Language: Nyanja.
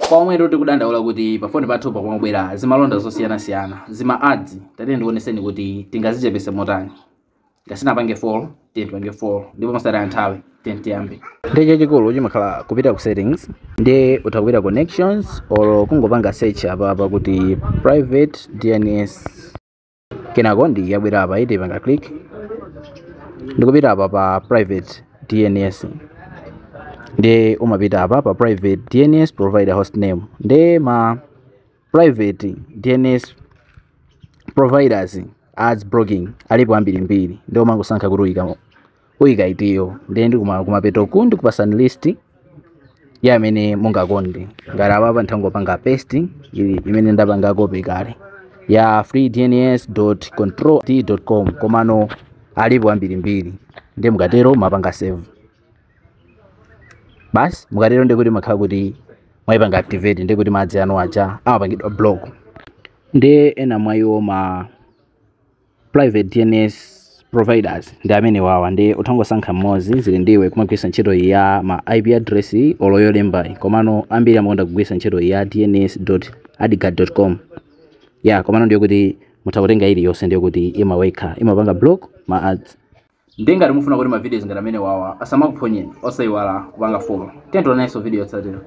Pomwe tikudandaula kuti pafoni pathu pakumabwera zimalonda zosiyanasiyana, zima ads, tatiye ndikuoneseni kuti tingazichepese motani. Ngati simunapange follow, tiye tipange follow, ndipo mosataya nthawi tiye tiyambe. Ndi chachikulu chimakhala kupita ku settings, ndi utha kupita connections or kungopanga search apa kuti private DNS. Kenako ndi yabwera apa, tipanga click ndikupita apa pa private DNS. Ndi umapita apa pa private DNS provider host name. Ndi ma private DNS providers ads blocking alipo ambirimbiri, ndi umangosankha kuti uyika itiyo. Ndi ndi kumapeto ku ndikupasani list ya amene mungakonde. Ngati apapa ndithangopanga paste ili imene ndapanga copy kale ya freedns.control.com, komano alipo ambirimbiri. Ndi mukatero mapanga save basi. Mukatero ndikuti makhala kuti mwayipanga activate, ndikuti ma ads anu aja amapangidwa block. Ndi ena mwa iwo ma private DNS providers ndi amene wawa, ndi uthangosankha mmodzi, zili ndiwe kumagwiritsa ntchito ya ma IP address olo yolembayi, komano ambiri amakonda kugwiritsa ntchito ya dns.adguard.com ya. Komano ndiyo kuti mutha kutenga iliyonse, ndiyo kuti imawekha imapanga block ma ads. Ndi ngati mufuna kuti ma videos ngati amene wawa asamakuphonyeni, osayiwala kupanga follow. Tiye tionanso video yotsatira.